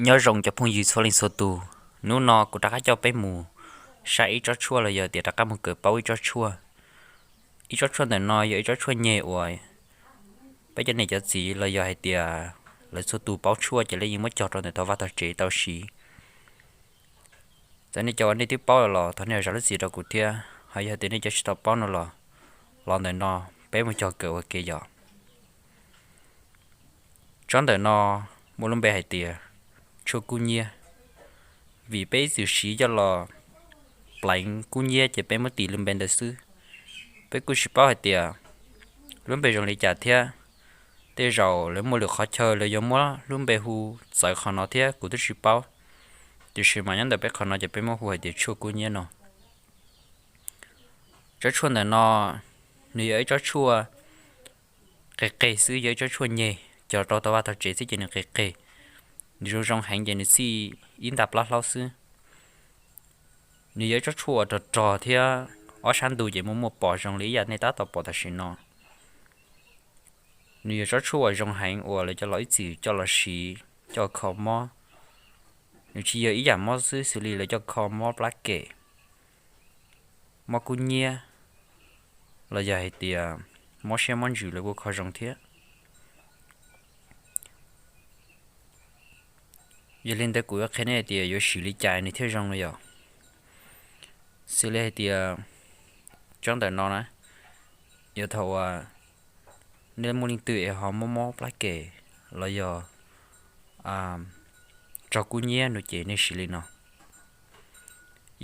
Nyob zoo cov phooj ywg txhua leej txhua tus, hnub no kuv rov qab coj peb mus saib ib tsob tshuaj los yog tias rov qab mus kawm paub ib tsob tshuaj. Ib tsob tshuaj ntawm no yog ib tsob tshuaj nyeg uas peb cov niam cov txiv los yog hais tias lawv txhua tus paub tshuaj ces lawv yeej muab cog rau ntawm tog vaj tog tsev tau siv. Txawm nej cov uas nej twb paub lawm los thov nej zam lub txim rau kuv thiab, ho yog tias nej cov tsis tau paub no los, los ntawm no peb mus cog kawm ua ke yom. Tsob ntawm no muaj lub npe hais tias tshuaj kub nyiab, vim peb ib txwm siv coj los pleev kub nyiab ces peb muab tis lub npe ntawd xwb. Peb kuj tsis paub hais tias lub npe zoo li cas thiab, tej zaum lawv muaj lwm qhov chaw lawv yuav muab lub npe hu txawv qhov no thiab kuv twb tsis paub. Tiam sis mas nyob ntawm peb qhov no ces peb muab hu hais tias tshuaj kub nyiab no. Tsob tshuaj ntawm no nws yog ib tsob tshuaj qis qis xwb, yog ib tsob tshuaj nyeg cog rau tog vaj tog tsev xwb ces nws qis qis. Nws zoo zoo heev ces nws txij ib nta plab hlaub xwb. Nws yog ib tsob tshuaj uas rog rog thiab ob sab ntug ces muaj muaj pos zoo li ib yam nej tab tom pom tam sim no. Nws yog tsob tshuaj uas zoo heev uas lawv cov laus ib txwm coj los siv coj kho mob. Nws tsis yog ib yam mob xwb xws li lawv coj kho mob plab kem, mob kub nyiab, los yog hais tias mob siab mob ntsws lawv kuj kho zoo thiab. Yog li ntawd kuv yuav qhia nej hais tias yuav siv li cas nws thiaj zoo no yom. Xws li hais tias tsob ntawm no na, yog thaum uas nej muaj leej twg es ho mob mob plab kem los yog raug kub nyiab no ces nej siv li no.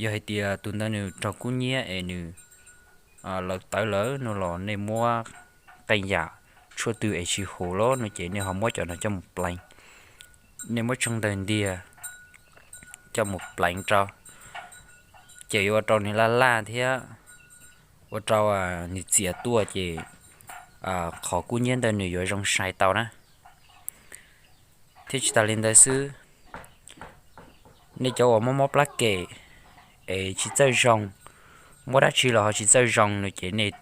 Yog hais tias tus ntawd nws raug kub nyiab es nws lawv tawv lawm no los nej muab qee yam tshuaj twg es tsis huv lawm no ces nej ho muab cov no coj mus pleev. Nej muab tsoo ntawg ntiag coj mus pleev rau, ces yuav ua rau nws laj laj thiab ua rau nws txias tuaj ces qhov kub nyiab ntawd nws yuav zoo sai tau na. Thiab tsis tas li ntawd xwb, nej cov uas mob mob plab kem es tsis txawj zoo, muab dab tsi los ho tsis txawj zoo no ces nej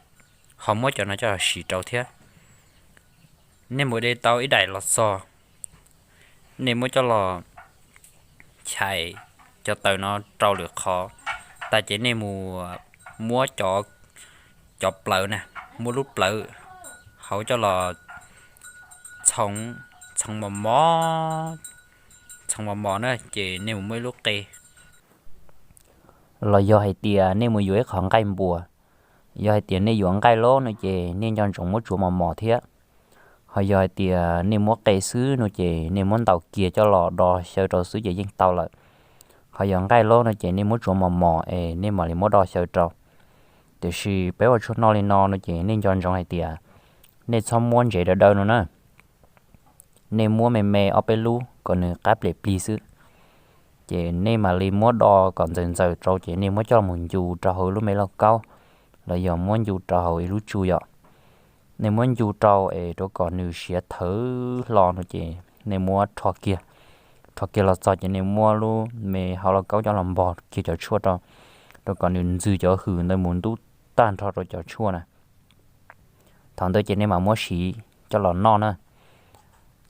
ho muab cov no coj los siv rau thiab. Nej mus de tau ib daim los txog, nej muab coj los chais cov taws no rau lwm qhov tas ces nej mus muab cov, cov plawv na, muab lub plawv hauv coj los txhoov, txhoov mos mos, txhoov mos mos na ces nej mus muab ib lub qe los yog hais tias nej mus yuav ib qhov nqaij npua. Yog hais tias nej yuav nqaij loj no ces nej nco ntsoov muab tsuav mos mos thiab. Ho yog hais tias nej muab qe xwb no ces nej muab ntaus kiag coj los do xyaw rau xwb ces yeej tau lawm. Ho yog nqaij loj no ces nej muab tsuav mos mos es nej mam li muab do xyaw rau. Tiam sis peb ua tshuaj noj li no no ces nej nco ntsoov hais tias nej txhob muab ntsev daw daw no na. Nej muab me me ob peb lub kom nws qab plem plig xwb, ces nej mam li muab do kom ntxaws ntxaws rau ces nej muab coj mus ncu rau hauv ib lub me lauj kaub los yog muab ncu rau hauv ib lub tsu yom. Nej muab ncu rau es rau kom nws siav thawv hlo no ces nej muab rho kiag, rho kiag los txog ces nej muab lub me hauv lauj kaub coj los npog kiag cov tshuaj rau, rau kom nws ntxwg cov hws ntawd mus ntub tag nrho rau cov tshuaj na. Thaum ntawd ces nej mam muab siv coj los noj na.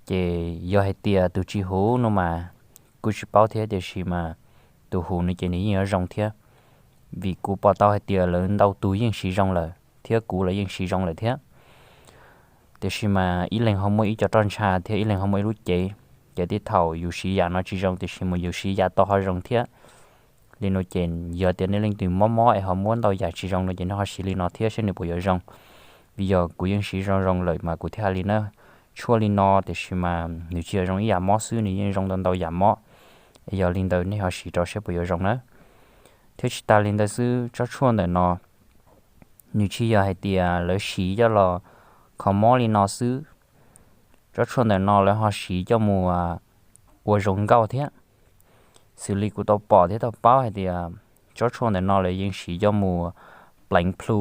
Ces yog hais tias tus tsis huv no mas kuj tsis paub thiab, tiam sis mas tus huv no ces nws yeej yuav zoo thiab, vim kuv pom tau hais tias lawv ntau tus yeej siv zoo lawm thiab kuv los yeej siv zoo lawm thiab. Tiam sis mas ib leeg ho muaj ib co roj ntsha thiab ib leeg ho muaj ib lub cev, ces tej thaum yus siv yam no tsis zoo tiam sis mas yus siv yam tod ho zoo thiab. Li no ces yog tias nej leej twg mob mob es ho muab ntau yam tsis zoo no ces nej ho siv li no thiab saib nws puas yuav zoo. Vim yog kuv yeej siv zoo zoo lawm mas kuv thiaj hais li na. Tshuaj li no tiam sis mas nws tsis yog zoo ib yam mob xwb, nws yeej zoo ntau ntau yam mob. Yog li ntawd nej ho siv rau saib puas yuav zoo na. Thiab tsis tas li ntawd xwb, tsob tshuaj ntawm no nws tsis yog hais tias lawv siv coj los kho mob li no xwb. Tsob tshuaj ntawm no lawv ho siv coj mus ua zoo nkauj thiab. Xws li kuv tau pom thiab tau paub hais tias tsob tshuaj ntawm no lawv yeej siv coj mus pleev plhu,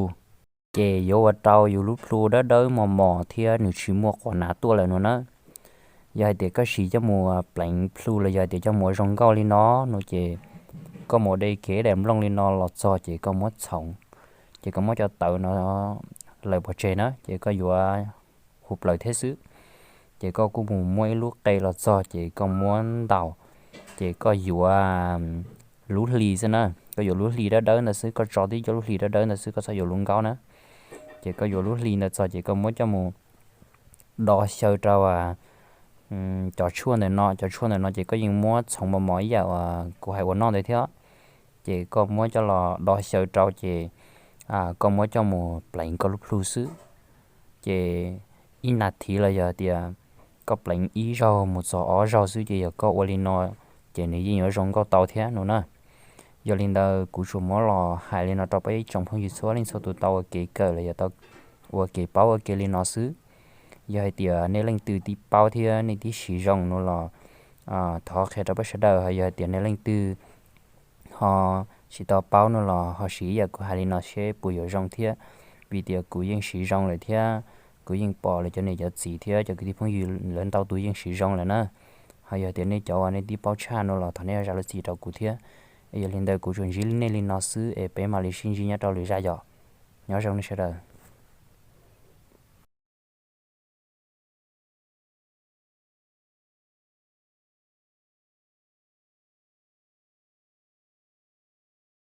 ces yuav ua rau yus lub plhu dawb dawb mos mos thiab nws tsis muaj quas nav tuaj lawm no na. Yog hais tias koj siv coj mus pleev plhu los yog hais tias coj mus ua zoo nkauj li no no ces koj mus de kiag daim nplooj li no los txog ces koj muab txhoov, ces koj muab cov tawv no lawm pov tseg na ces koj yuav hu plaws thiab xwb. Ces koj kuj mus muab ib lub qe los txog ces koj muab ntaus ces koj yuav lub hli xwb na. Koj yuav lub hli dawb dawb ntawd xwb, koj tso tib cov lub hli dawb dawb ntawd xwb, koj txhob yuav lub nkaub na. Ces koj yuav lub hli ntawd txog ces koj muab coj mus do xyaw rau cov tshuaj ntawm no. Cov tshuaj ntawm no ces koj yeej muab txhoov mos mos ib yam uas kuv hais ua noj ntawd thiab. Ces koj muab coj los do xyaw rau ces koj muab coj mus pleev koj lub plhu xwb. Ces ib nas thiv los yog tias koj pleev ib zaug mus txog ob zaug xwb ces yog koj ua li no ces nws yeej yuav zoo nkauj tau thiab no na. Yog li ntawd kuv tsuas muab los hais li no rau peb ib tsoom phooj ywg txhua leej txhua tus tau ua kev kawm los yog tau ua kev paub ua ke li no xwb. Yog hais tias nej leej twg tib paub thiab nej tib siv zoo no los thov qhia rau peb sawv daws. Yog hais tias nej leej twg ho tsis tau paub no los ho siv ib yam kuv hais li no seb puas yuav zoo thiab. Vim tias kuv yeej siv zoo lawm thiab kuv yeej pom lawv cov niam cov txiv thiab cov kwv tij phooj ywg lawv ntau tus yeej siv zoo lawm na. Ho yog tias nej cov uas nej tib paub tshaj no los thov nej zam lub txim rau kuv thiab. Yog li ntawd kuv tsuas ntsib nej li no xwb es peb mam li sib ntsib nyob rau lwm zaj yom. Nyob zoo nej sawv daws.